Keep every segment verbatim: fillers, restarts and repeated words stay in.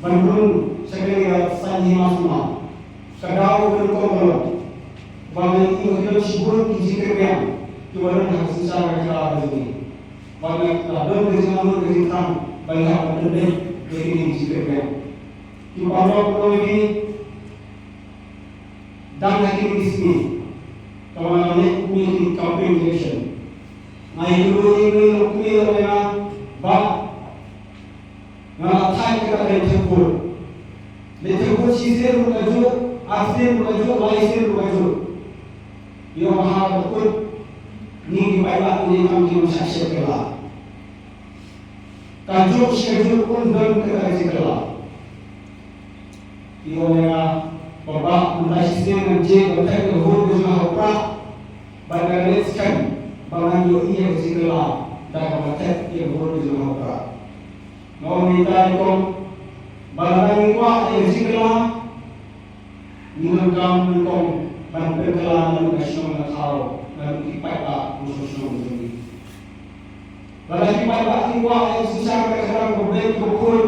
Ban rung sha ka liang saiñ hima sumar. Ka daw ka nyngkong ka long ba ngi ïohi don shibun ki jingkyrpang kiba don ha ka synshar ka khadar ka jong ngi. Ba ngi la don ka jingangnud ka jingthrang ba ngi hap ban pyndep ïa kine ki jingkyrpang. Ki paralok, paralok ki dang ha kine ki sngi kaba ngi leh kum ïa ki campaign election. Nga ïakynduh ïa ki, ïa ki, ïa ki, ïa ki, ba nga la thait kata ka leit thep vote. Leit thep vote shisien ruh kajuh, arsien ruh kajuh, laisien ruh kajuh. Ïoh ba ha ka kut ngi ki paidbah ngi kam ki nongshah shet kylla. Kajuh shi kajuh un don kata ka jingkylla. Ïoh ïa nga ba, ba mynta shisien ngan jied ban thep ïa ka vote ka jong nga ha u Prah. Bad nga leit skhem ba ngan ïohi ïa ka jingkylla da kaba thep ïa ka vote ka jong nga ha u Prah. Nga ong ïa ka nyngkong ba lada ngi kwah ïa ka jingkylla, ngi donkam nyngkong ban pynkylla naduh ka shnong ka thaw, naduh ki paidbah kum shnong shnong jong ngi. Lada ki paidbah ki kwah ïa ka synshar ka khadar kaba beit kaba khuid,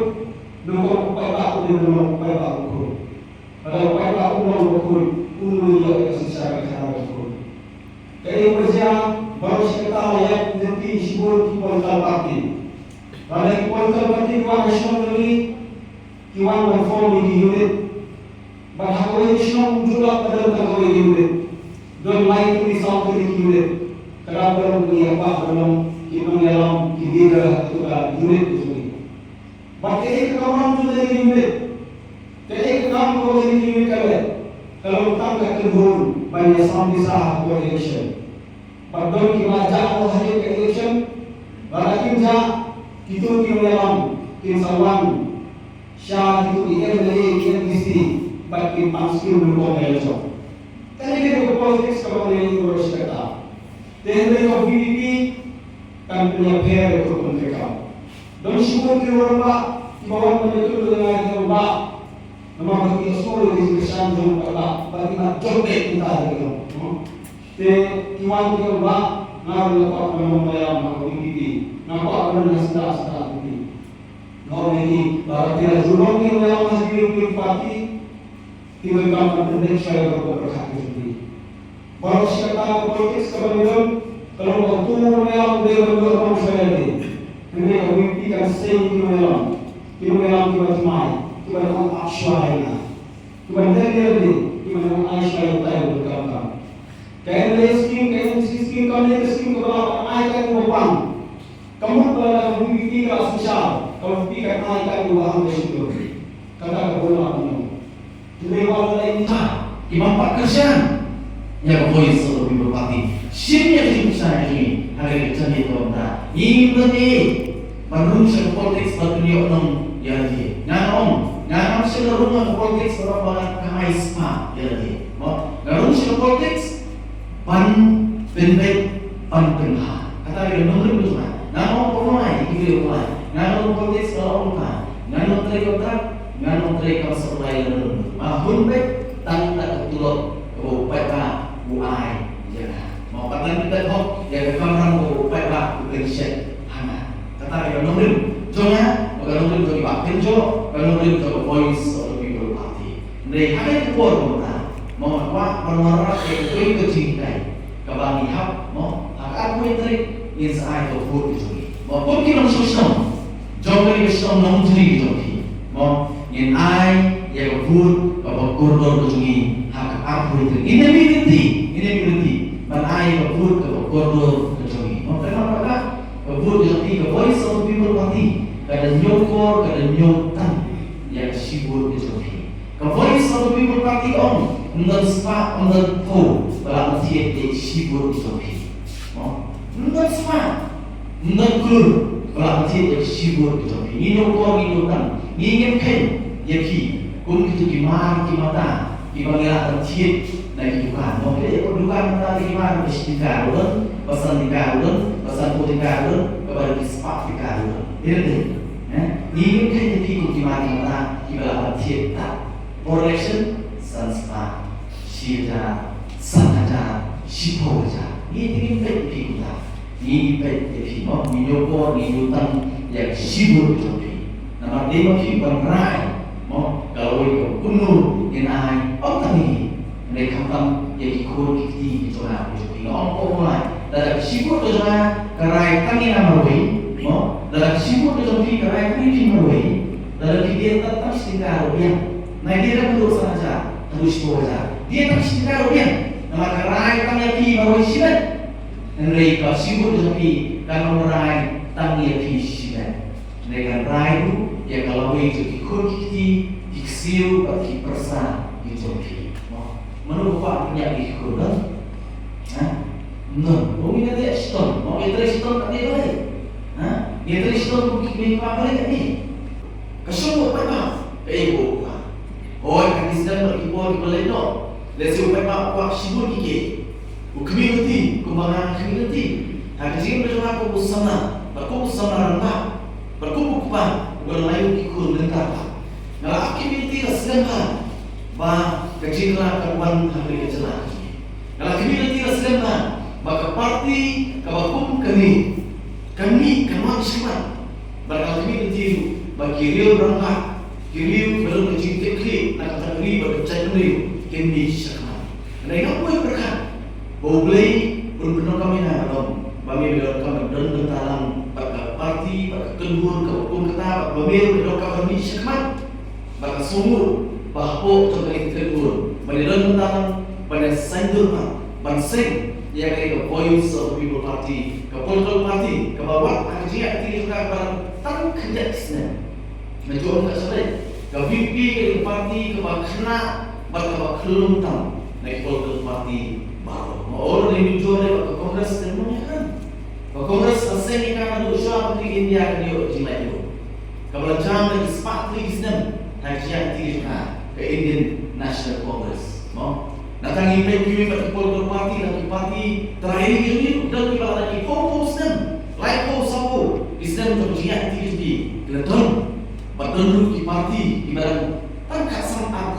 nyngkong u paidbah u dei ban long u paidbah uba khuid. Lada u paidbah um long uba khuid, um ïoh ïa ka synshar ka khadar kaba khuid. Kaei kaba jia, baroh shi katta la ïaid lynti shibun ki political party. Lada ki political party ki wan ha shnong jong ngi, ki wan ban form ïa ki unit. Bad ha kawei ka shnong ym ju lap ba don tang kawei ka unit. Don lai tylli saw tylli ki unit. Ka daw ba long ngi ïa kwah ban long ki nongïalam, ki leader ha katu ka unit ka jong ngi. Bad kaei ka kamram jong kane ka unit? Kaei ka kam kaba kane ka unit ka leh? Ka long tang ka kynhun ban ïasam pisa ha ka por election. Bad don kiba la jah noh ha kane ka election. Lada kim jah, kito ki nongïalam kin sa wan sha kito ki M L A, ki M D C, bad kin pan skim nyngkong ïa la jong. Kane ka dei ka politics kaba ngi ïohi baroh shi katta. Te hynrei ka VPP kan pynïapher ïa ka rukom treikam. Don shibun ki rangbah kiba wan ban ïathuh ïa nga, ki rangbah. Namar ba ki ïohsngew ïa ka jingkyrshan jong u paidbah ba ngi mat jop beit mynta ïa ki long. Te ki wan ki ong ba nga ruh nga kwah ban long nongïalam ha ka VPP, nga kwah ban long ha sdang sdang VPP. Nga ong ïa ki ba lada phi la ju long ki nongïalam ha ka VPP party, phi donkam ban pyndep shuwa ïa ka rukom pyrkhat ka jong phi. Baroh shi katta ka politics kaba ngi don ka long ba uto u nongïalam u dei ban ïoh rukom shuwa ïa lade. Hynrei ka VPP kan sei ïa ki nongïalam, ki nongïalam kiba thymmai, kiban ong ap shuwa ïa nga. Kiban leh ïa lade, kiban ong ai shuwa ïa utai uba donkam. Ka MLA scheme, ka MDC scheme, kam dei ka scheme kaba lah ban ai kat uba pang. Ka mut ba lada ka VPP ka la synshar, ka VPP kan ai kat uba hap ban shim. Kata ka bun lah ban ong. Te lei wat la dei mynta ki bym pat kyrshan ïa ka Voice of the People Party. Shim ïa ka jingkyrshan jong ngi ha ka jingkyrshan ïa ka bynta. Ngi ngim don ei ban rung sha ka politics ban pynïoh nong ïa lade. Nga ong, nga ngam shym la rung ha ka politics ba ka ai spah ïa lade. Mo, nga rung sha ka politics ban pynbeit, ban pynbha. Kata ka nongrim jong nga. Nga ong ko lai, ki briew ko lai. Nga ong politics ka ong ka. Nga ong trei kontrak, nga ong trei kam supply la nong. Ma hun beit tang ta ka tulop kaba u paidbah u ai ïa nga. Ma pat tang kita hok ïa ka kamram kaba u paidbah u pynshet ha nga. Kata ka nongrim jong nga, ka nongrim jong i Bah Kynjoh, ka nongrim jong ka Voice of the People Party. Hynrei ha kane ka por mynta, ma nga kwah ban wanrah ïa kawei ka jinghikai kaba ngi hap, mo, ha ka arphew tarik ngin sa ai ka vote ka jong ngi. Mo, kum ki nongshong shnong jong kane ka shnong Nongjri ka jong phi, mo, ngin ai ïa ka vote kaba kordor ka jong ngi ha ka arphew tarik. Ngin ïa mih lynti, ngin ïa mih lynti ban ai ïa ka vote kaba kordor ka jong ngi. Mo, kane ka, ka vote ka jong phi, ka Voice of the People Party ka da ñiewkor, ka da ñiewtang ïa ka shi vote ka jong phi. Ka Voice of the People Party ong, ym don spah, ym don phew ba lah ban thied ïa ka shi vote ka jong phi. Mo? Ym don spah, ym don klur ba lah ban thied ïa ka shi vote ka jong phi. Ngi ñiewkor, ngi ñiewtang, ngi ngim kheiñ ïa phi kum kito ki mar ki mata kiba ngi lah ban thied na ki dukan. Mo, phi leit ha dukan mynta, ki mar, ba shi tyngka ruh don, ba san tyngka ruh don, ba sanphew tyngka ruh don, kaba da ki spah tyngka ruh don. Phi leit, eh? Ngi ngim kheiñ ïa phi kum ki mar ki mata kiba lah ban thied ta por election, san spah, shi hajar, san hajar, shiphew hajar. Ngi te ngim peit ïa phi kumta. Ngi peit ïa phi, mo, ngi ñiewkor, ngi ñiewtang ïa ka shi vote ka jong phi. Namar dei ma phi ban rai Ka lawei ka kumno ngin ai ym tang ïa ngi, hynrei khamtam ïa ki khun ki kti ki jong nga ki jong phi. Nga ong ko mo lai, lada ka shibun ka jong nga ka rai tang ïa nga marwei, mo, lada ka shibun ka jong phi ka rai tang ïa phi marwei, lada phi dei tang tang shi tyngka ruh biang. Nai dei tang haduh san hajar, haduh shiphew hajar. Dei tang shi tyngka ruh biang. Namar ka rai tang ïa phi marwei shimet. Hynrei ka shibun jong phi kan ym rai tang ïa phi shimet. Hynrei kan rai ruh ïa ka lawei jong ki khun ki kti, ki ksiew bad ki pyrsa ki jong phi. Mo, mano ba kwah pynïap ïa ki khun, don? Ha? Don. Ym ïa trei shitom, mo, ïa trei shitom kat dei balei? Ha? Ïa trei shitom kum ki kmie kpa balei kat dei? Ka shong u paidbah, kaei ba u kwah. Hooid, ha ki snem bad ki por kiba leit noh, lehse u paidbah u kwah shibun ki kiei. U khmih lynti, kumba nga khmih lynti. Ha ka jingim ka jong nga kum u samla, bad kum u samla rangbah, bad kum u kpa uba la ïoh ki khun lynter bha. Nga la ap khmih lynti la slem bha ba ka jingkhlaiñ kan wan ha ka jylla. Nga la khmih lynti la slem bha ba ka party kaba kum kane kan mih, kan wan shakhmat. Bad nga la khmih lynti ruh ba ki riew rangbah, ki riew ba don ka jingtip khlieh na ka bynta ka ri bad ka jaitbynriew kin mih shakhmat. Hynrei nga poi pyrkhat ba U Blei un pyndonkam ïa nga, ba me me donkam ban don bynta lang bad ka party, bad ka kynhun kaba kum kata, bad ba me ruh me donkam ban mih shakhmat. Bad nga sngewnguh ba hapoh jong kane ka kynhun ban ïa don bynta lang, ban ïa saiñdur pat, ban seng ïa kane ka Voice of the People Party, ka political party kaba wat ha ka jingïaid lynti jong ka kaba dang tang khyndiat snem. Nga ju ong kat shane, ka V P ka dei ka party kaba khynnah bad kaba khyllung tam na ki political party baroh. Nga ong ne nujor ne ba ka Congress kan ym ïa kren. Ka Congress ka seng ïa ka naduh shuwa ba ka ri India kan ïoh ka jinglaitluid. Kaba la jam da ki spah tylli ki snem ha ka jingïaid lynti jong ka, ka Indian National Congress. Mo? Na tang ïa peit kiwei pat ki political party, na ki party trai ri ki jong ngi, don kiba la dang ki phew phew snem, laiphew sawphew ki snem jong ka jingïaid lynti jong ki, ki la don. Bad don ruh ki party kiba dang tang khatsan ar